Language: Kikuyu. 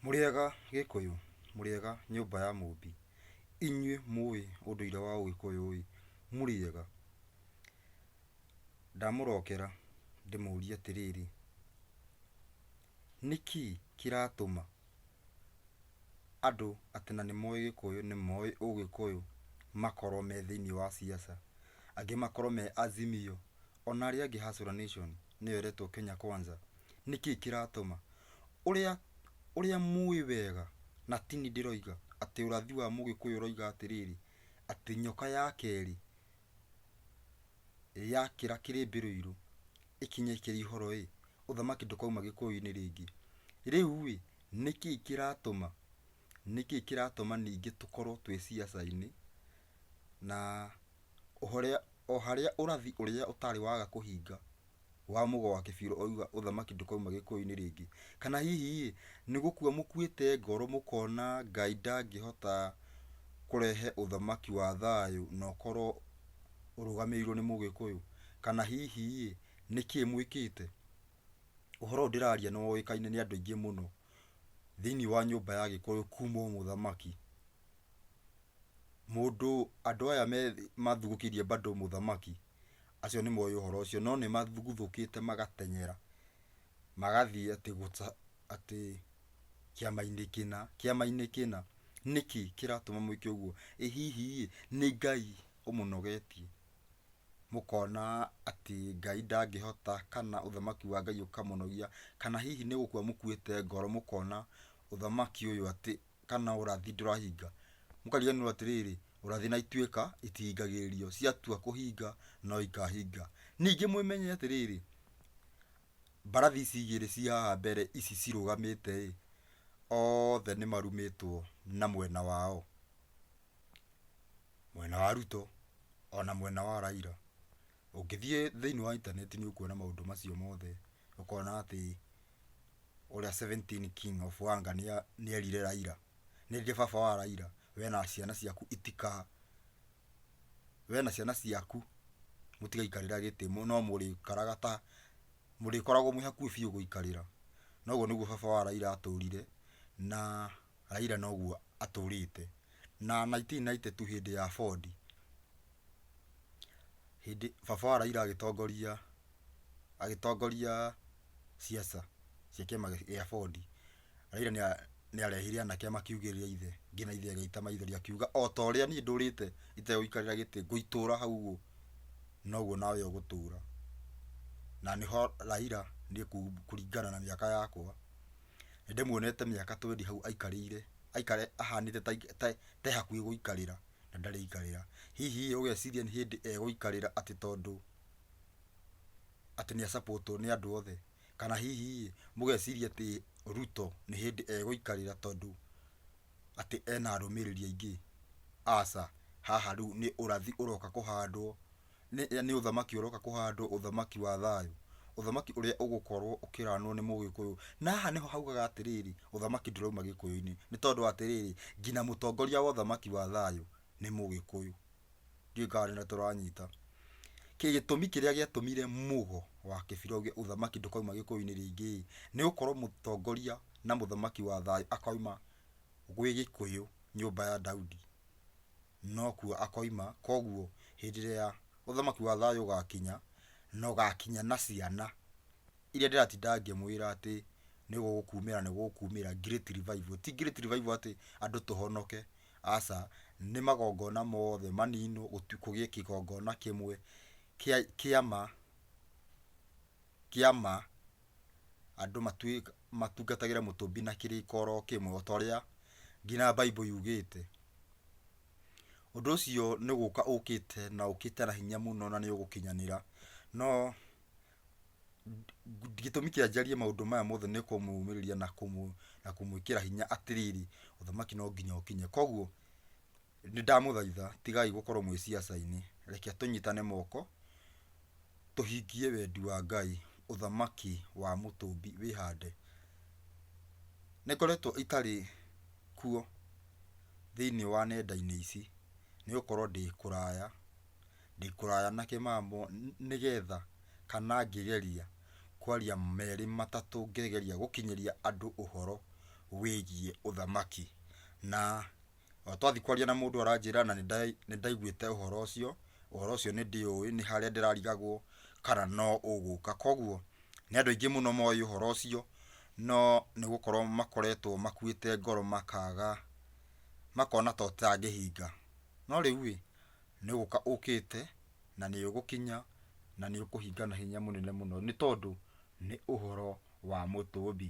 Mũrĩega Gĩkũyũ, mũrĩega nyũmba ya Mũmbi, inyuĩ mũĩ ũndũire wa ũgĩkũyũ-ĩ, mũrĩega? Ndamũrokera ndĩmũrie atĩrĩrĩ, nĩkĩ kĩratũma andũ atĩ na nĩmoĩ Gĩkũyũ, nĩmoĩ ũgĩkũyũ makorwo me thĩiniĩ wa siasa, angĩ makorwo me Azimio, ona arĩa angĩ Hustler Nation nĩyo ĩretwo Kenya Kwanza, nĩkĩ kĩratũma? Ũrĩa ũrĩa mũĩ wega na tini ndĩroiga atĩ ũrathi wa mũgĩkũyũ ũroiga atĩrĩrĩ, atĩ nyoka ya kerĩ yakĩra kĩrĩmbĩ rũirũ ĩkinye kĩrĩ ihoro ĩ, ũthamaki ndũkauma gĩkũyũ-inĩ rĩngĩ. Rĩu ĩ, nĩkĩ kĩratũma, nĩkĩ kĩratũma ningĩ tũkorwo twĩ ciaca-inĩ na o harĩa ũrathi ũrĩa ũtarĩ waga kũhinga wa Mũgo wa Kĩbirũ oiga ũthamaki ndũkauma gĩkũyũ-inĩ rĩngĩ. Kana hihi ĩ, nĩ gũkua mũkuĩte ngoro mũkona Ngai ndangĩhota kũrehe ũthamaki wa thayũ na ũkorwo ũrũgamĩrĩirwo nĩ mũgĩkũyũ? Kana hihi ĩ, nĩkĩ mwĩkĩte? Ũhoro ũyũ ndĩraria nĩ woĩkaine nĩ andũ aingĩ mũno thĩiniĩ wa nyũmba ya Gĩkũyũ kuma o mũthamaki. Mũndũ, andũ aya mathugũkĩirie bado mũthamaki, acio nĩ moĩ ũhoro ũcio, no nĩ mathuguthũkĩte magateng'era, magathiĩ atĩ atĩ kĩama-inĩ kĩna, kĩama-inĩ kĩna. Nĩkĩ kĩratũma mwĩke ũguo? Ĩ hihi ĩ, nĩ Ngai ũmũnogetie, mũkona atĩ Ngai ndangĩhota kana ũthamaki wa Ngai ũkamũnogia, kana hihi nĩ gũkua mũkuĩte ngoro mũkona ũthamaki ũyũ atĩ kana ũrathi ndũrahinga, mũkariganĩrwo atĩrĩrĩ, ũrathi na ituĩka itihingagĩrĩrio, ciatua kũhinga no ikahinga. Ningĩ mwĩmenye atĩrĩrĩ, mbarathi ici igĩrĩ ci haha mbere ici cirũgamĩte ĩ, othe nĩ marumĩtwo na mwena wao, mwena wa Ruto ona mwena wa Raila. Ũngĩthiĩ thĩiniĩ wa intaneti nĩ ũkuona maũndũ macio mothe, ũkona atĩ ũrĩa 17 King of Wanga nĩerire Raila, nĩerire baba wa Raila, we na ciana ciaku itika, we na ciana ciaku mũtigaikarĩra gĩtĩ no mũrĩikaraga ta, mũrĩkoragwo mwĩ hakuhĩ biũ gũikarĩra. Na ũguo nĩguo baba wa Raila atũrire na Raila noguo atũrĩte. Na 1992 hĩndĩ ya Ford, hĩndĩ baba wa Raila agĩtongoria, agĩtongoria ciaca cia kĩama gĩa Ford, Raila nĩ arehire anake makiugĩrĩria ithe nginya ithe agĩita maithori akiuga o ta ũrĩa niĩ ndũrĩte itegũikarĩra gĩtĩ ngũitũra hau ũguo noguo nawe ũgũtũra. Na nĩho Raila niĩ kũringana na mĩaka yakwa nĩ ndĩmuonete mĩaka twendi hau aikarĩire, ahanĩte ta e hakuhĩ gũikarĩra na ndarĩ aikarĩra. Hihi ũgeciria nĩ hĩndĩ egũikarĩra atĩ tondũ atĩ nĩ a support wo nĩ andũ othe? Kana hihi ĩ, mũgeciria atĩ Ruto nĩ hĩndĩ egũikarĩra tondũ atĩ ena arũmĩrĩri aingĩ? Aca, haha rĩu nĩ ũrathi ũroka kũhandwo, nĩ ũthamaki ũroka kũhandwo, ũthamaki wa thayũ, ũthamaki ũrĩa ũgũkorwo ũkĩranwo nĩ mũgĩkũyũ. Na haha nĩho haugaga atĩrĩrĩ, ũthamaki ndũrauma gĩkũyũ-inĩ, nĩ tondũ atĩrĩrĩ, nginya mũtongoria wa ũthamaki wa thayũ nĩ mũgĩkũyũ. Ndiũĩ kana nĩ tũranyita. Gĩtũmi kĩrĩa gĩatũmire Mũgo wa Kĩbirũ auge ũthamaki ndũkauma gĩkũyũ-inĩ rĩngĩ ĩ, nĩ gũkorwo mũtongoria na mũthamaki wa thayũ akauma gwĩ gĩkũyũ nyũmba ya Daudi, nokuo akoima, koguo hĩndĩ ĩrĩa ũthamaki wa thayũ ũgakinya, na ũgakinya na ciana iria ndĩratinda ngĩmwĩra atĩ nĩ gũgũkumĩra nĩ gũgũkumĩra great revival. Ti great revival atĩ andũ tũhonoke, aca, nĩ magongona mothe maninwo kũgĩe kĩgongona kĩmwe kĩa ma, kĩa ma, andũ matungatagĩre mũtũmbi na kĩrĩko oro kĩmwe o ta ũrĩa nginya Bible yugĩte. Ũndũ ũcio nĩ gũka ũkĩte na ũkĩte na hinya mũno na nĩ ũgũkinyanĩra, no gĩtũmi kĩa njarie maũndũ maya mothe nĩ kũmũmĩrĩria na kũmwĩkĩra hinya atĩrĩrĩ, ũthamaki no nginya ũkinye. Koguo nĩ ndamũthaitha tigai gũkorwo mwĩ ciaca-inĩ, reke tũnyitane moko tũhingie wendi wa Ngai, ũthamaki wa mũtũmbi wĩhande. Nĩ ngoretwo itarĩ kuo thĩiniĩ wa nenda-inĩ ici nĩ gũkorwo ndĩ kũraya, ndĩ kũraya na kĩmamo nĩgetha kana ngĩgeria kwaria merĩ matatũ ngĩgeria gũkinyĩria andũ ũhoro wĩgiĩ ũthamaki. Na o twathiĩ kwaria na mũndũ aranjĩra na nĩ ndaiguĩte ũhoro ũcio, ũhoro ũcio nĩ ndĩũĩ nĩ harĩa ndĩrarigagwo kana no ũgũka. Koguo nĩ andũ aingĩ mũno moĩ ũhoro ũcio, no nĩ gũkorwo makoretwo makuĩte ngoro makaga, makona ta ũtangĩhinga. No rĩu ĩ, nĩ gũka ũkĩte na nĩ ũgũkinya na nĩ ũkũhinga na hinya mũnene mũno nĩ tondũ nĩ ũhoro wa mũtũmbi.